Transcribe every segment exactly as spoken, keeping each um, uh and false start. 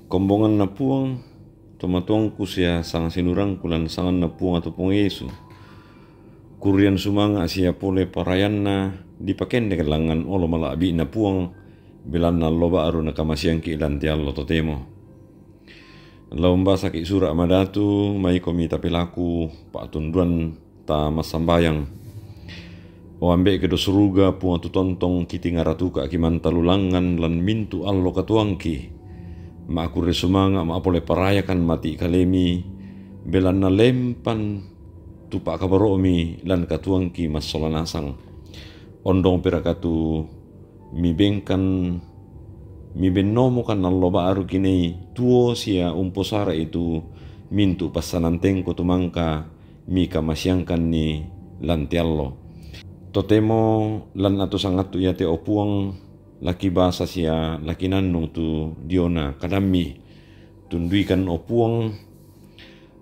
Kombonganna Puang, tomatuangku sia sangasinurangku lan sanganna Puang atau Puang Yesu. Kurian sumanga' sia pole parayanna dipakendek langngan olo mala'bi'na Puang, belanna allo ba'ru nakamasiangki' lan te allo totemo. Lao umbasaki' sura' madatu, maikomi tapelaku pa'tunduan ta massambayang. O Ambe'ki do suruga, Puang tu tontong, kitingaratuka' kimantalu langngan lan mintu' allo katuangki. Ma'kurre sumanga' ma'pole parayakan mati' kalemi, belanna lempan tu pa'kabaro'mi lan katuangki massola nasang. Ondong peraka tu mibengkan, mibennomokan allo ba'ru kinai tuo sia umposara'i tu mintu' passanantengko tu mangka mikamasiangkanni lan te allo. Totemo lan atu sangattu iate o Puang, laki basa sia laki nannung tu diona kadammi. Tunduikan o Puang,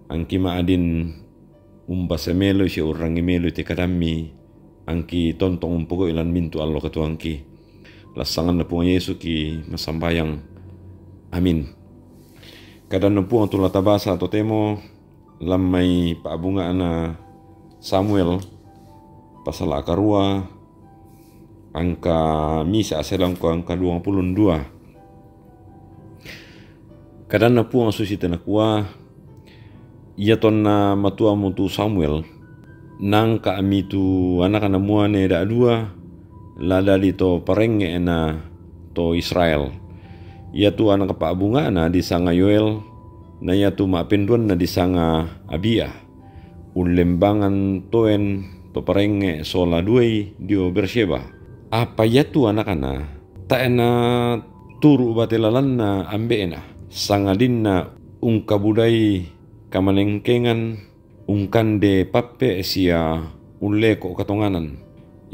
angki ma'adin umbasa meloi sia urrangi meloi te kadammi, angki tontong umpogau'i lan mintu' allo katuangki. Lassanganna Puang Yesu ki massambayang. Amin. Kadanna Puang tu la tabasa totemo, lan mai pa'bunga'na Samuel, pasala' karua, angka misa' ase langko angka duangpulo dua. Kadanna Puang susi te nakua, Ia tonna matuamu tu Samuel, naangka'mi tu anakna muane da'dua, la dadi to parengnge'na to Israel. Iatu anak pa'bunga'na disanga Yoel, na iatu ma'penduanna disanga Abia. Ullembangan toen to parengnge' sola duai dio Bersyeba. Apa iatu anakna tae' naturu' bate lalanna ambe'na, sangadinna ungkabudai kamanengkengan, ungkande pappe' sia ulleko' katonganan.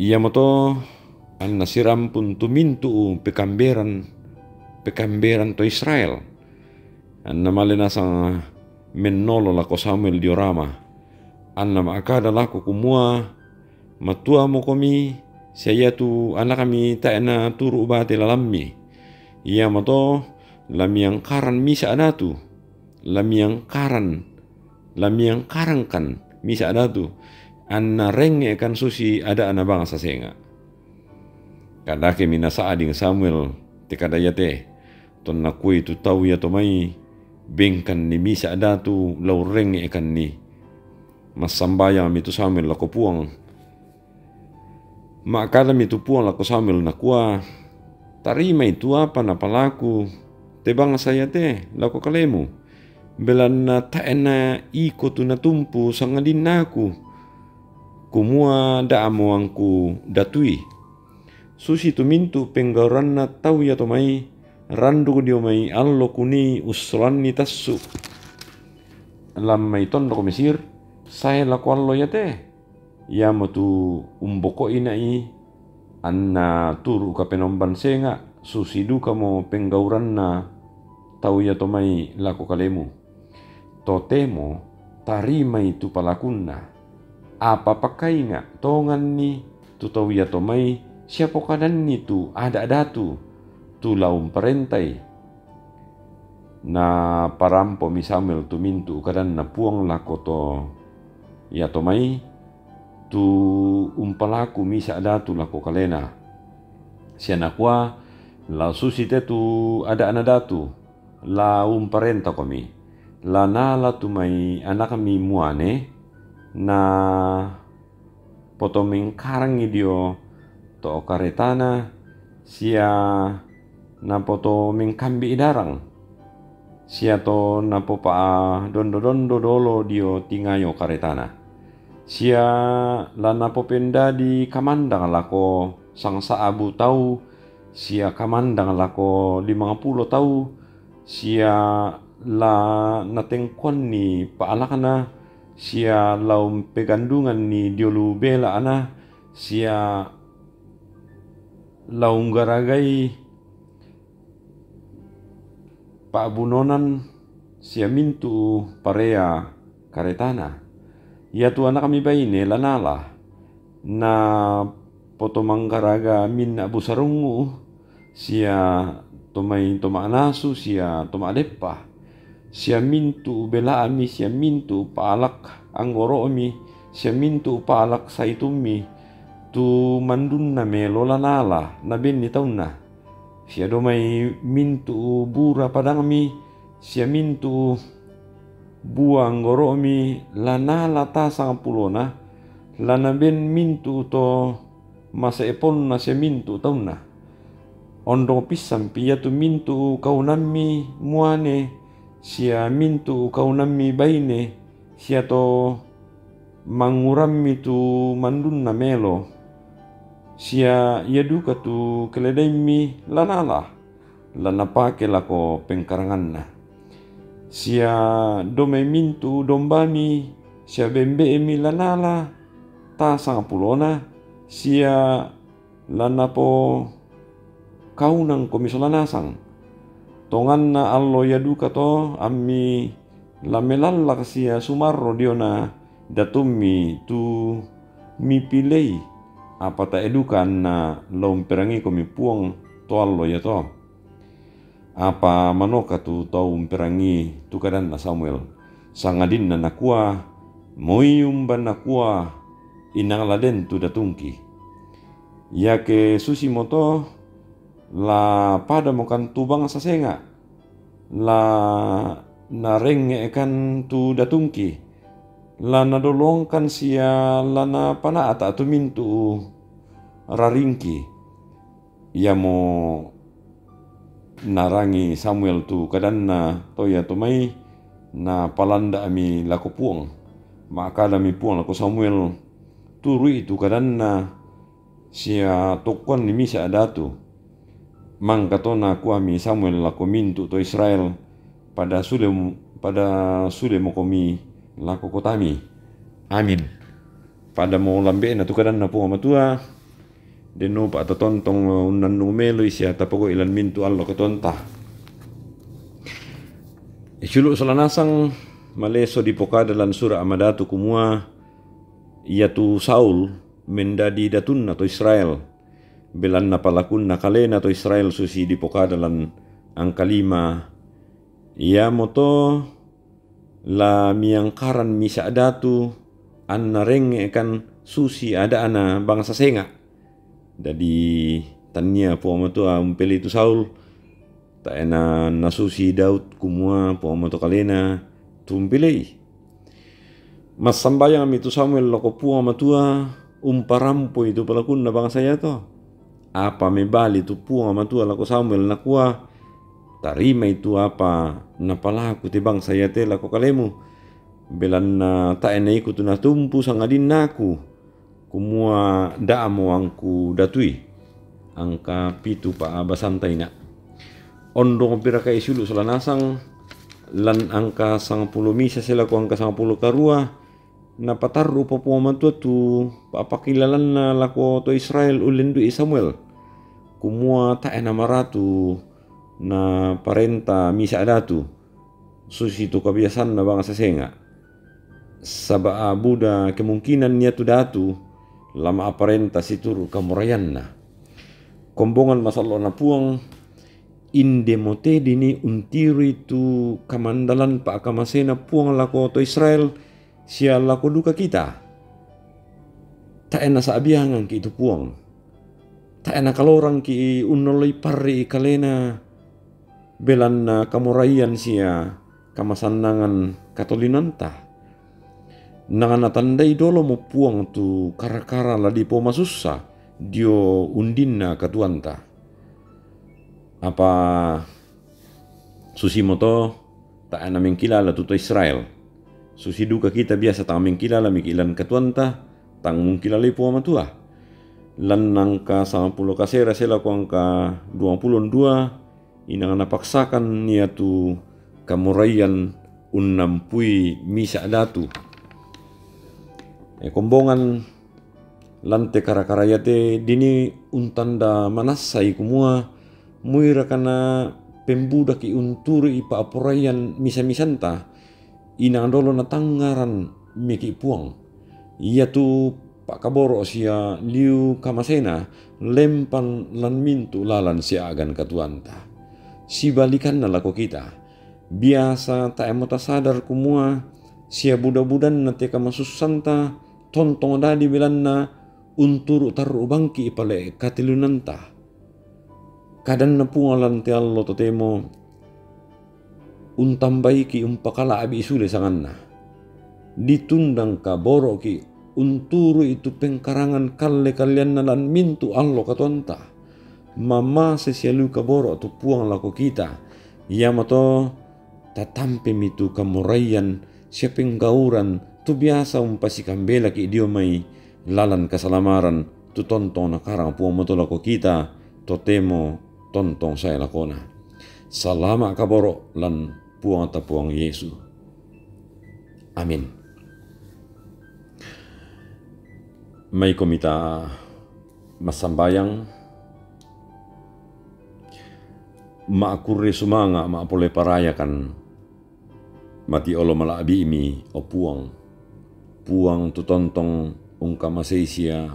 Iamoto anna sirampun tu mintu' pekamberan, pekamberan to Israel. Anna male nasang mennolo lako Samuel dio Rama. Anna ma'kada lako kumua, Matuamokomi, sia iatu anakmi tae' naturu' bate lalammi. Iamoto la miangkaran misa' datu, la miangkaran, la miangkarangkan misa' datu, anna rengnge'kan susi ada'na bangsa senga'. Kadakemi nasa'ding Samuel te kada iate, tonna kuoi tu tau iato mai, Bengkanni misa' datu la urrengnge'kanni. Massambayangmi tu Samuel lako Puang. Ma'kadami tu Puang lako Samuel nakua, Tarimai tu apa napalaku te bangsa iate lako kalemu, belanna tae' na iko tu natumpu sangadinna aku, kumua da'mo angku datui. Susitu mintu' penggauranna tau iato mai, randuk dio mai allo kunii ussolanni tassu' lan mai tondok Mesir, sae lako allo iate. Iamotu umboko'ina'i anna turu' kapenomban senga', susi dukamo penggauranna tau iato mai lako kalemu. Totemo tarimai tu palakunna. Apa pakainga' tonganni tu tau iato mai, sia pokadanni tu ada' datu, tu la umparentai. Naparampomi Samuel tu mintu' kadanna Puang lako to iato mai, tu umpalaku misa' datu lako kalena. Sia nakua, La susi te tu ada'na datu, la umparentakomi, la nala tu mai anakmi muane, na potomengkarangi dio to karetana, sia napotomengkambi'i darang, sia to napopa'dondo-dondo dolo dio tingayo karetana, sia la napopendadi kamandang lako sangsa'bu tau, sia kamandang lako limangpulo tau, sia la natengkoanni pa'alakna, sia la umpegandunganni dio lu bela'na, sia la unggaragai pa'bunonan sia mintu' parea karetana. Iatu anakmi baine la nala, napotomanggaraga minna' busarungngu, sia to mai to ma'nasu sia to ma'deppa, sia mintu'u bela'mi, sia mintu'u pa'alak anggoro'mi, sia mintu'u pa'alak saitummi, tu mandunna melo lanala nabenni taunna. Sia domai mintu'u bura padangmi, sia mintu'u bua anggoro'mi lanala ta sangapulona, lanaben mintu'u to mase'eponna sia mintu'u taunna. Ondong pissampi iatu mintu'u kaunammi muane, sia mintu'u kaunammi baine, sia to mangurammi tu mandunna melo, sia ia duka tu keledaimmi lanala, lanapake lako pengkaranganna. Sia domai mintu'u dombami, sia bembe'mi lanala ta sangapulona, sia lanapo kaunangkomi sola nasang. Tonganna allo ia duka to ammi lamelallak sia sumarro diona datummi tu mipilei, apa tae duka anna la umperangikomi Puang to allo iato. Apa manoka tu tau umperangi tu kadanna Samuel, sangadinna nakua, moi umba nakua, inang la den tu datungki. Iake susimoto, la padamokan tu bangsa senga, la narenge'kan tu datungki, la nadolongkan sia la napana'ta tu mintu'u raringki. Iamo narangi Samuel tu kadanna to iato mai, napalanda'mi lako Puang. Ma'kadami Puang lako Samuel, turu'i tu kadanna sia tokkoanni misa datu. Mangka to nakuami Samuel lako mintu' to Israel, pada sule, pada sulemokomi lako kotami. Amin. Padamo lambe'na tu kadanna Puang Matua, denno pa'totontong unnannung meloi sia tapogau'i lan mintu' allo katuoanta. Siulu' sola nasang maleso dipokada lan sura' madatu kumua, iatu Saul mendadi datunna to Israel, belanna palakunna kalena to Israel susi dipokada lan angka lima, iamoto la miangkaran misa datu anna renge'kan susi ada'na bangsa senga. Dadi tannia Puang Matua umpelei tu Saul, tae' na nasusi Daud kumua Puang Matua kalena tu umpelei. Massambayangmi tu Samuel lako Puang Matua umparampoi tu palakunna bangsa iato. Apa mebali tu Puang Matua lako Samuel nakua, tarimai tu apa napalaku te bangsa iate lako kalemu, belanna tae' na iko tu natumpu sangadinna aku, kumua da'mo angku datui. Angka pitu pa'basanta ina. Ondong piraka siulu' sola nasang, lan angka sangpulo misa sia lako angka sangpulo karua, napatarru'pa Puang Matua tu pa'pakilalanna lako to Israel ullendu'i Samuel, kumua tae' namaratu naparenta misa datu, susitu kabiasanna bangsa senga. Saba' buda kemungkinan iatu datu la ma'parenta situru' kamoraianna. Kombongan masallo'na Puang, indemo tedini untirui tu kamandalan pa'kamasena Puang lako to Israel sia lako duka kita. Tae' nasa'biangangki' tu Puang. Tae' nakalorangki' unnolloi parri'i kalena, belanna kamoraian sia kamasannangan katolinoanta. Nangnga natandai dolomo Puang tu kara-kara la dipomasussa dio undinna katuoanta. Apa susimoto tae' namengkilala tu to Israel. Susi duka kita biasa tang mengkilala meki' lan katuoanta, tang mungkilalai Puang Matua. Lan angka sangpulo kasera sia lako angka duangpulo dua, inang napaksakan iatu kamoraian unnampui misa datu. E, kombongan lan te kara-kara iate dini untanda manassai kumua, muiraka napembudaki' unturu'i pa'poraian misa-misanta, inang dolo natangngaran meki' Puang. Iatu pa'kaboro' sia liu kamasena lempan lan mintu' lalan sia'gan katuoanta. sibalikanna lako kita. Biasa tae' mo tasadar kumua siabuda-budanna te kamasussanta tontong dadi belanna unturu' tarru' bangki' pale' katilunanta. Kadanna Puang lan te allo totemo untambaiki' umpakala'bi' sule sanganna. Ditundang kaboro'ki' unturu'i tu pengkarangan kalle-kalleanna lan mintu' allo katuoanta. Mamase sialu kaboro' tu Puang lako kita, iamoto tatampemi tu kamoraian sia penggauran tu biasa umpasikambelaki' dio mai lalan kasalamaran tu tontong nakarang Puang mato lako kita, totemo tontong sae lakona. Salama' kaboro' lan Puangta Puang Yesu. Amin. Maikomi ta massambayang, ma'kurre sumanga' ma'pole parayakan mati olo mala'bi'mi, o Puang. Puang tu tontong ungkamasei sia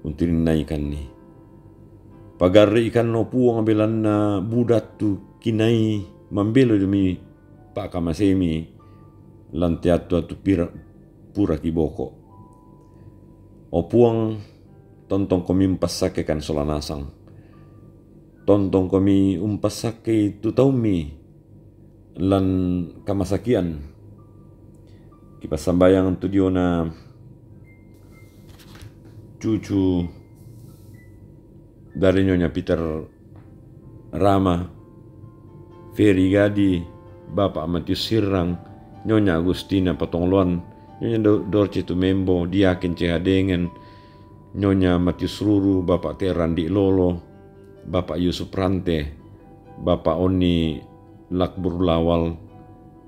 untirinnaikanni. Pagarri'ikan, o Puang, belanna budattu kinai mambelo demi pa'kamaseimi lan te attu-attu pira, pura kiboko. O Puang, tontongkomi umpassakkekan sola nasang. Tontongkomi umpassakkei tu taummi lan kamasakian. Kipassambayang tu diona cucu dari Nyonya Peter Rama, Ferry Gadi, Bapak Matius Sirang, Nyonya Agustina Patongloan, Nyonya Do-, Dorce Tumembo, Diaken Cehadengen, Nyonya Matius Ruru, Bapak Terandi Lolo, Bapak Yusuf Rante, Bapak Oni Lakbur Lawal,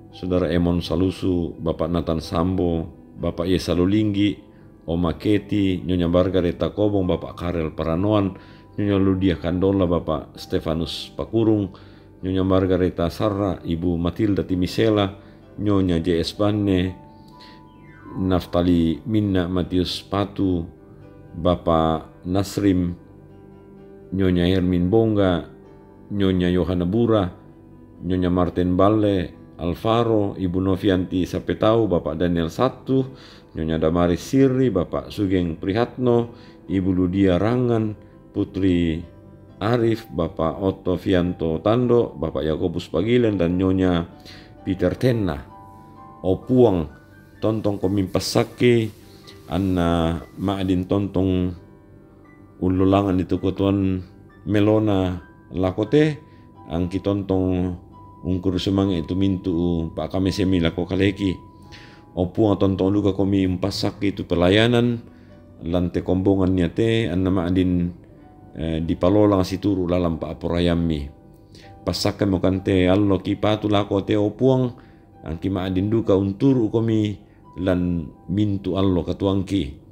Saudara Emon Salusu, Bapak Nathan Sambo, Bapak Yesa Lulinggi, Oma Keti, Nyonya Margareta Kobong, Bapak Karel Paranoan, Nyonya Ludia Kandola, Bapak Stefanus Pakurung, Nyonya Margareta Sarra, Ibu Matilda Timisela, Nyonya J S Banne, Naftali Minna, Matius Patu, Bapak Nasrim, Nyonya Hermin Bongga, Nyonya Yohana Bura, Nyonya Martin Balle, Alvaro, Ibu Novianti Sapetau, Bapak Daniel Satu, Nyonya Damaris Sirri, Bapak Sugeng Prihatno, Ibu Ludia Rangan, Putri Arif, Bapak Otto Fianto Tando, Bapak Yakobus Pagilen, dan Nyonya Peter Tenna. O Puang, tontongkomi umpassakke, anna ma'din tontong ullolangan itu kotuan melona lako te, angki tontong ungkuru sumange' tu mintu' pa'kamaseimi lako kaleki. O Puang, tontong dukakomi umpassakke tu pelayanan lan te kombongan iate, anna ma'din, eh, dipalolang situru' lalan pa'poraiammi. Passakkemo kan te allo kipatu lako te, o Puang, angki ma'din duka unturu'komi lan mintu' allo katuoangki.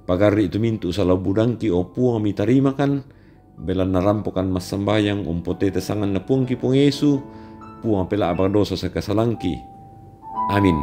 Pagarri' tu mintu' sala budangki, o Puang, mitarimakan, belanna rampokan massambayang umpotete sanganna Puangki Puang Yesu, Puang pela'bak dosa sakasalangki. Amin.